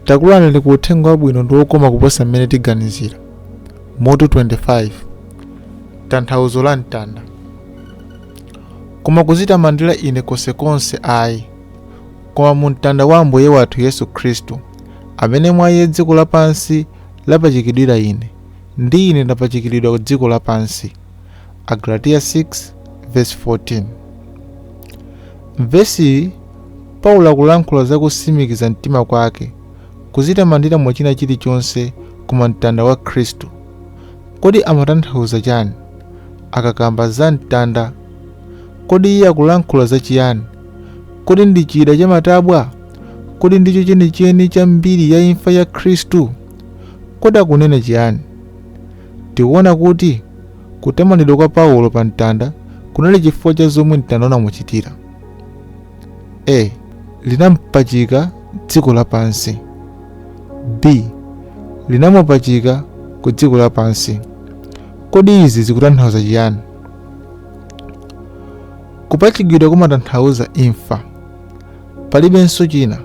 Takulandirani ku uthenga wabwino ndi wokoma kuposa mmene tiganizira. Mutu 25. Tanthauzo la mtanda. Koma kuzitamandira ine konsekonse ayi, koma mu mtanda wa Ambuye wathu Yesu Khristu, amene mwa iye dziko lapansi lapachikidwira ine, ndi ine ndapachikiridwa dziko lapansi. Agalatiya 6:14. M'vesiyi Paulo akulankhula za kusimikiza mtima kwake, kuzitamandira mu china chilichonse koma mtanda wa Khristu. Kodi amatanthauza chani akakamba za mtanda? Kodi iye akulankhula za chiyani? Kodi ndi chida cha matabwa? Kodi ndicho chenicheni cha mbiri ya imfa ya Khristu? Kodi akunena chiyani? Tikuona kuti kutamandidwa kwa Paulo pa mtanda kunali chifukwa cha zomwe mtanda unamuchitira. A. Linampachika dziko lapansi. B. Linamupachika ku dziko lapansi. Kodi izi zikutanthauza chiyani? Kupachikidwa kumatanthauza imfa. Palibenso china.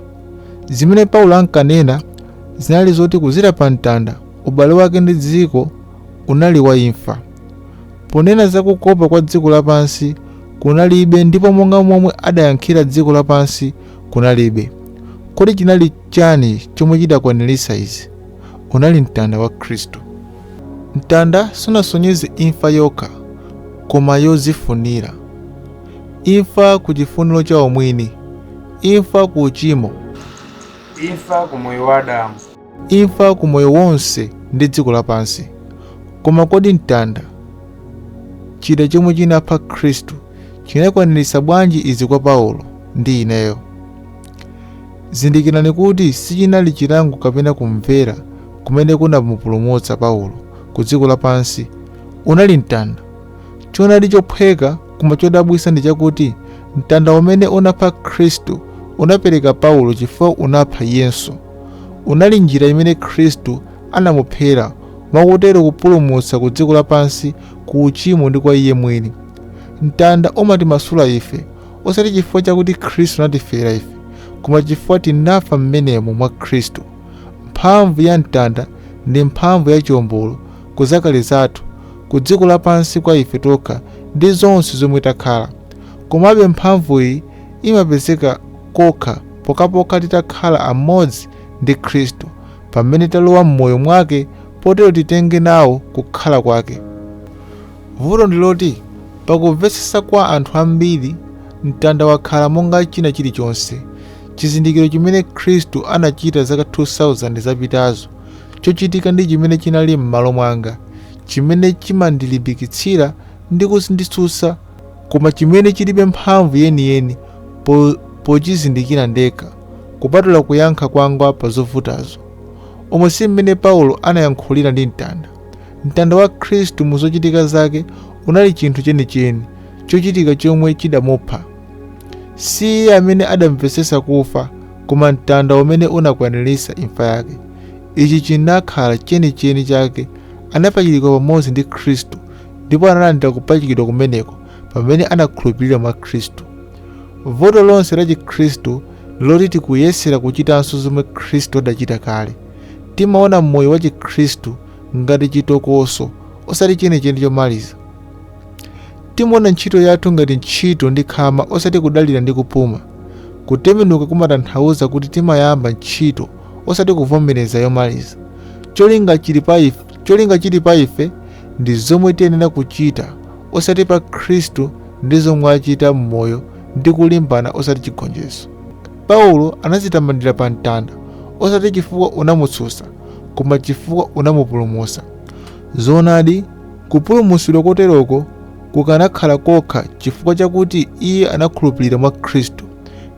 Zimene Paulo ankanena zinali zoti kuzira pa mtanda ubale wake ndi dziko unali wa imfa. Ponena za kukopa kwa dziko lapansi kunalibe ndipo monga momwe adayankhira dziko lapansi kunalibe. Kodi chinali chani chomwe chidakwaniritsa izi? Unali mtanda wa Khristu. Mtanda sunasonyeze imfa yokha koma yozifunira. Imfa ku chifuniro cha umwini, imfa ku uchimo, imfa ku moyo wa Adamu, imfa ku moyo wonse ndi dziko lapansi. Koma kodi mtanda, chida chomwe chinapha Khristu, chinakwaniritsa bwanji izi kwa Paulo ndi ineyo? Zindikirani kuti sichinali chilango kapena kumvera kumene kunamupulumutsa Paulo ku dziko lapansi, unali mtanda. Choonadi chophweka koma chodabwitsa ndi chakuti mtanda umene unapha Khristu unapereka Paulo chifukwa unapha iyenso. Unali njira imene Khristu anamuphera mwakutero kupulumutsa ku dziko lapansi ku uchimo ndi kwa iye mwini. Mtanda umatimasula ife, osati chifukwa chakuti Khristu anatifera ife, koma chifukwa tinafa mmenemo mwa Khristu. Mphamvu ya mtanda ndi mphamvu ya chiombolo ku zakale zathu, ku dziko lapansi kwa ife tokha ndi zonse zomwe takhala. Komabe mphamvuyi imapezeka kokha pokhapokha titakhala amodzi ndi Khristu, pamene talowa m'moyo mwake potero titenge nawo kukhala kwake. Vuto ndi loti pakumvetsetsa kwa anthu ambiri mtanda wakhala monga china chilichonse, chizindikiro chimene Khristu anachita zaka 2000 zapitazo, chochitika ndi chimene chinali m'malo mwanga, chimene chimandilimbikitsira ndi kunditsutsa, koma chimene chilibe mphamvu yeniyeni pochizindikira ndekha, kupatula kuyankha kwanga pa zovutazo. Umo si mmene Paulo anayankhulira ndi mtanda. Mtanda wa Khristu mu zochitika zake unali chinthu chenicheni, chochitika chomwe chidamupha. Si iye amene adamvetsetsa kufa, koma mtanda umene unakwaniritsa imfa yake. Ichi chinakhala chenicheni chake. Anapachikidwa pamodzi ndi Khristu ndipo analandira kupachikidwa kumeneko pamene anakhulupirira mwa Khristu. Vuto lonse la Chikhristu ndi loti tikuyesera kuchitanso zomwe Khristu adachita kale. Timaona moyo wa Chikhristu ngati chitokoso osati chenicheni chomaliza. Timaona ntchito yathu ngati ntchito ndi khama osati kudalira ndi kupuma. Kutembenuka kumatanthauza kuti timayamba ntchito osati kuvomereza yomaliza. Cholinga chili pa ife ndi zomwe tiyenera kuchita osati pa Khristu ndi zomwe achita m'moyo ndi kulimbana osati chigonjetso. Paulo anazitamandira pa mtanda osati chifukwa unamutsutsa koma chifukwa unamupulumutsa. Zoonadi, kupulumutsidwa koteroko kukanakhala kokha chifukwa chakuti iye anakhulupirira mwa Khristu,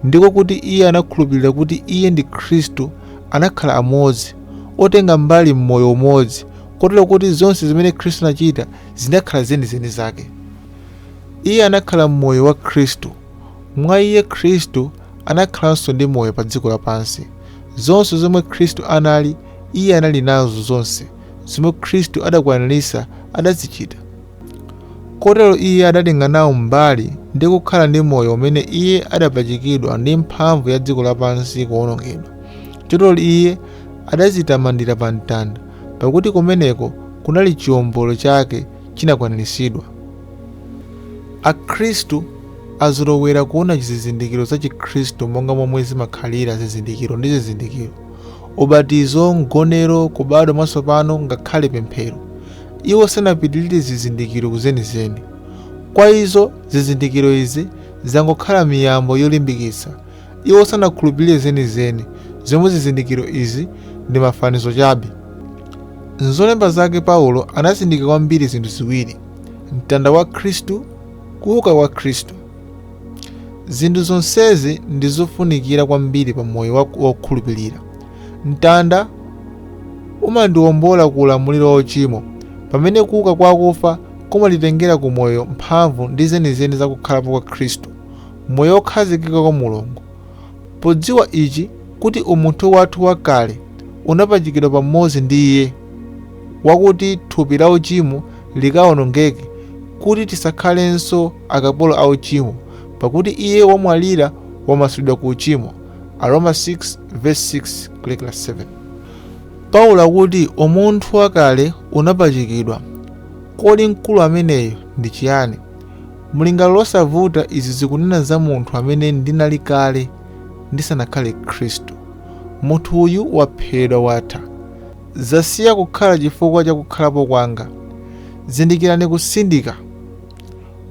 ndiko kuti iye anakhulupirira kuti iye ndi Khristu anakhala amodzi, otenga mbali m'moyo umodzi, kotero kuti zonse zimene Khristu anachita zinakhala zenizeni zake. Iye anakhala m'moyo wa Khristu. Mwa iye Khristu anakhalanso ndi moyo pa dziko lapansi. Zonse zomwe Khristu anali, iye anali nazo zonse zomwe Khristu adakwaniritsa adazichita. Kotero iye adatenga nawo mbali ndi kukhala ndi moyo umene iye adapachikidwa ndi mphamvu ya dziko lapansi kuwonongedwa. Chotero iye adazitamandira pa mtanda, pakuti kumeneko kunali chiwombolo chake chinakwaniritsidwa. Akhristu azolowera kuona zizindikiro za Chikhristu monga momwe zimakhalira zizindikiro ndi zizindikiro: ubatizo, mgonero, kubadwa mwatsopano, ngakhale pemphero. Iwo sanapitirire zizindikiro kuzenizeni. Kwa izo, zizindikiro izi zangokhala miyambo yolimbikitsa. Iwo sanakhulupirire zenizeni zomwe zizindikiro izi ndi mafanizo chabe. M'zolemba zake Paulo anasindika kwambiri zinthu ziwiri: mtanda wa Khristu, kuuka kwa Khristu. Zinthu zonsezi ndi zofunikira kwambiri pa moyo wa wokhulupirira. Mtanda umandiwombola ku ulamuliro wa uchimo, pamene kuuka kwa akufa kumatitengera ku moyo, mphamvu ndi zenizeni za kukhalapo kwa Khristu, moyo wokhazikika kwa Mulungu. Podziwa ichi, kuti umunthu wathu wakale unapachikidwa pamodzi ndi Iye, wakuti thupi la uchimo likawonongeke, kuti tisakhalenso akapolo a uchimo, pakuti iye wamwalira wamasulidwa ku uchimo. Aroma 6:6-7. Paulo akuti umunthu wakale unapachikidwa. Kodi mkulu ameneyo ndi chiyani? Mlingaliro losavuta, izi zikunena za munthu amene ndinali kale ndisanakhale Khristu. Munthu uyu waphedwa, watha. Zasiya kukhala chifukwa cha kukhalapo kwanga. Zindikirani kusindika.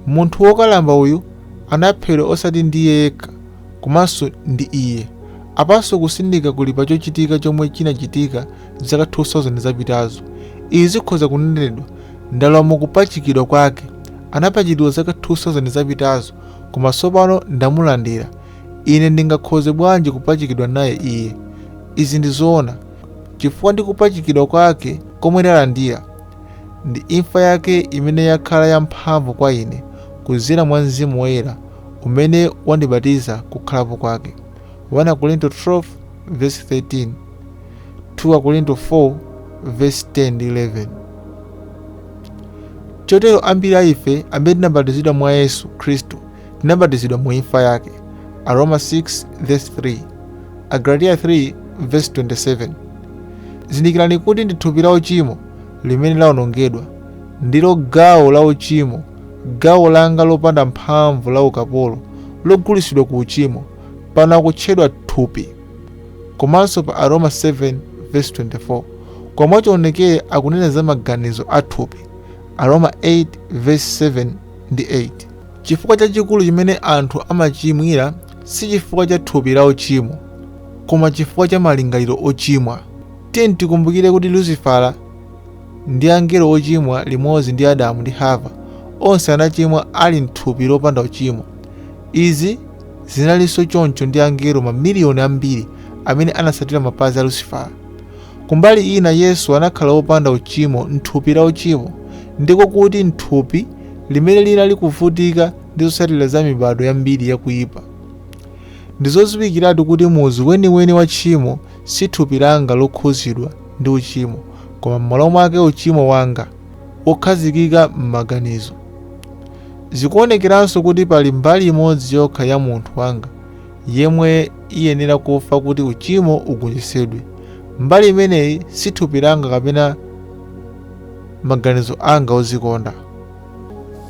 Munthu wokalamba uyu anaphedwa osati ndi iye yekha, komanso ndi iye. Apanso kusindika kuli pa chochitika chomwe chinachitika zaka 2000 zapitazo. Izi zikhoza kunenedwa, ndalowa mukupachikidwa kwake. Anapachikidwa zaka 2000 zapitazo, koma tsopano ndamulandira. Ine ndingakhoze bwanji kupachikidwa naye iye? Izi ndi zoona, chifukwa ndi kupachikidwa kwake komwe ndalandira, ndi imfa yake imene yakhala yamphamvu kwa ine kudzera mwa Mzimu Woyera umene wandibatiza kukhalapo kwake. 1 Korinto 12:13, 2 Korinto 4:10 ndi 11. Chotero ambiri a ife amene tinabatizidwa mwa Yesu Khristu tinabatizidwa mu imfa yake. Aroma 6:3, Agalatiya 3:27. Zindikirani kuti ndi thupi la uchimo limene lawonongedwa. Ndilo gawo la uchimo, gawo langa lopanda mphamvu la ukapolo, logulitsidwa ku uchimo. Pano akutchedwa thupi. Komanso pa Aroma 7:24, koma mwachionekere akunena za maganizo a thupi. Aroma 8:7 ndi 8. Chifukwa chachikulu chimene anthu amachimwira si chifukwa cha thupi la uchimo, koma chifukwa cha malingaliro ochimwa. Tiyeni tikumbukire kuti Lusifala ndi angelo ochimwa limodzi ndi Adamu ndi Hava onse anachimwa ali m'thupi lopanda uchimo. Izi zinalinso choncho ndi angelo mamiliyoni ambiri amene anatsatira mapazi a Lusifala. Kumbali ina, Yesu anakhala wopanda uchimo m'thupi la uchimo, ndiko kuti m'thupi limene linali kuvutika ndi zotsatira za mibadwo yambiri yakuipa. Ndi zodziwikiratu kuti muzu weniweni wa tchimo si thupi langa lokhuzidwa ndi uchimo, koma m'malo mwake uchimo wanga wokhazikika m'maganizo. Zikuonekeranso kuti pali mbali imodzi yokha ya munthu wanga yemwe iyenera kufa kuti uchimo ugonjetsedwe. Mbali imeneyi si thupi langa kapena maganizo anga odzikonda.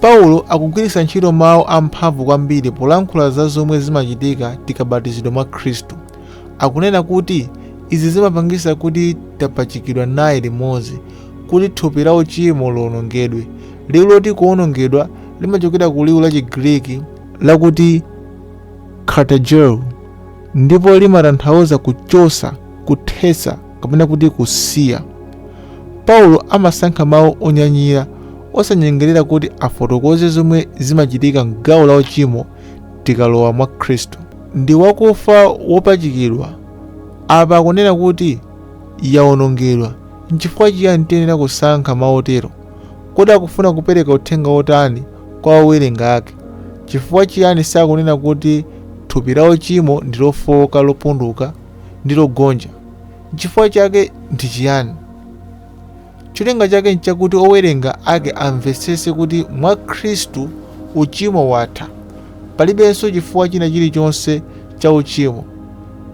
Paulo akugwiritsa ntchito mawu amphamvu kwambiri polankhula za zomwe zimachitika tikabatizidwa mwa Khristu. Akunena kuti izi zimapangitsa kuti tapachikidwa naye limodzi, kuti thupi la uchimo liwonongedwe. Liwu loti kuwonongedwa limachokera ku liwu la Chigiriki lakuti katargeo ndipo limatanthauza kuchotsa, kuthetsa kapena kuti kusiya. Paulo amasankha mawu onyanyira, osanyengerera kuti afotokoze zomwe zimachitika m'gawo la uchimo tikalowa mwa Khristu. Ndi wakufa wopachikidwa. Apa akunena kuti yawonongedwa. N'chifukwa chiyani tiyenera kusankha mawu otero? Kodi akufuna kupereka uthenga wotani kwa owerenga ake? Chifukwa chiyani sakunena kuti thupi la uchimo ndi lofooka, lopunduka ndi logonja? Chifukwa chake ndi chiyani? Cholinga chake nchakuti owerenga ake amvetsetse kuti mwa Khristu uchimo watha. Palibenso chifukwa china chilichonse cha uchimo.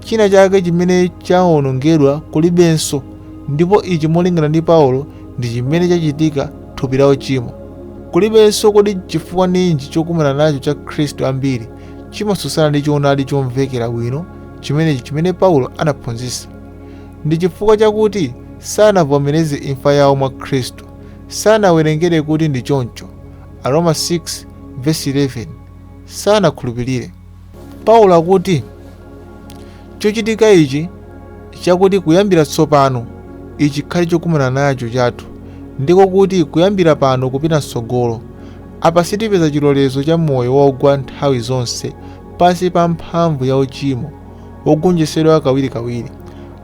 China chake chimene chawonongedwa kulibenso, ndipo ichi molingana ndi Paulo ndi chimene chachitika thupi la uchimo. Kulibenso. Kodi chifukwa ninji chokumana nacho cha Khristu ambiri chimatsutsana ndi choonadi chomvekera bwino chimenechi chimene Paulo anaphunzitsa? Ndi chifukwa chakuti sanavomereze imfa yawo mwa Khristu, sanawerengere kuti ndi choncho. Aroma 6:11 sanakhulupirire. Paulo akuti chochitika ichi chakuti kuyambira tsopano ichi chikhale chokumana nacho chathu, ndiko kuti kuyambira pano kupita mtsogolo. Apa sitipeza chilolezo cha moyo wogwa nthawi zonse pansi pa mphamvu ya uchimo wogonjetsedwa kawirikawiri.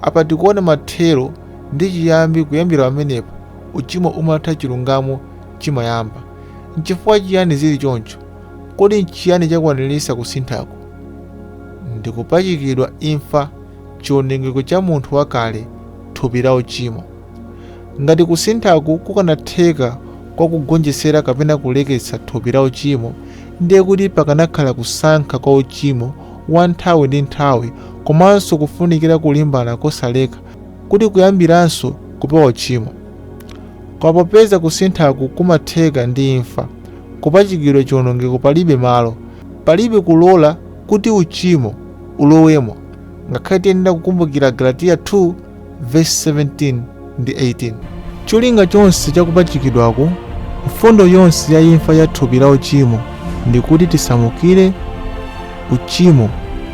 Apa tikuona mathero ndi chiyambi. Kuyambira pamenepo uchimo umatha, chilungamo chimayamba. Nchifukwa chiyani zili choncho? Kodi nchiyani chakwaniritsa kusinthako? Ndikupachikidwa, imfa, chiwonongeko cha munthu wakale, thupi la uchimo. Ngati kusinthaku kukanatheka kwa kugonjetsera kapena kuleketsa thupi la uchimo, ndiye kuti pakanakhala kusankha kwa uchimo wa nthawi ndi nthawi komanso kufunikira kulimbana kosaleka kuti kuyambiranso kupewa uchimo. Koma popeza kusinthaku kumatheka ndi imfa, kupachikidwa, chiwonongeko, palibe malo, palibe kulola kuti uchimo ulowemo, ngakhale tiyenera kukumbukira Galatiya 2 verse 17 ndi 18. Cholinga chonse chakupachikidwaku, mfundo yonse ya imfa ya thupi la uchimo, ndi kuti tisamukire uchimo,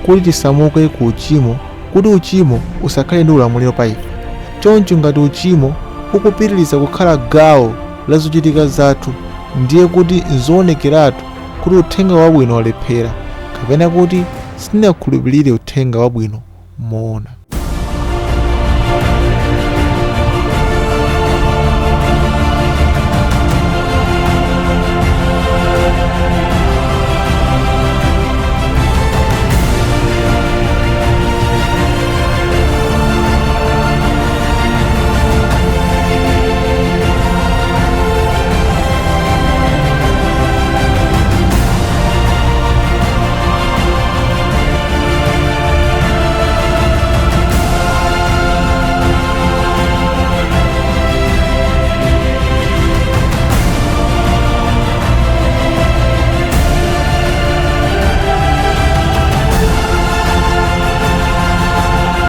kuti tisamuke ku uchimo, kuti uchimo usakhale ndi ulamuliro pa ife. Choncho ngati uchimo ukupitiriza kukhala gawo la zochitika zathu, ndiye kuti nzoonekeratu kuti uthenga wabwino walephera, kapena kuti sitinakhulupirire uthenga wabwino moona.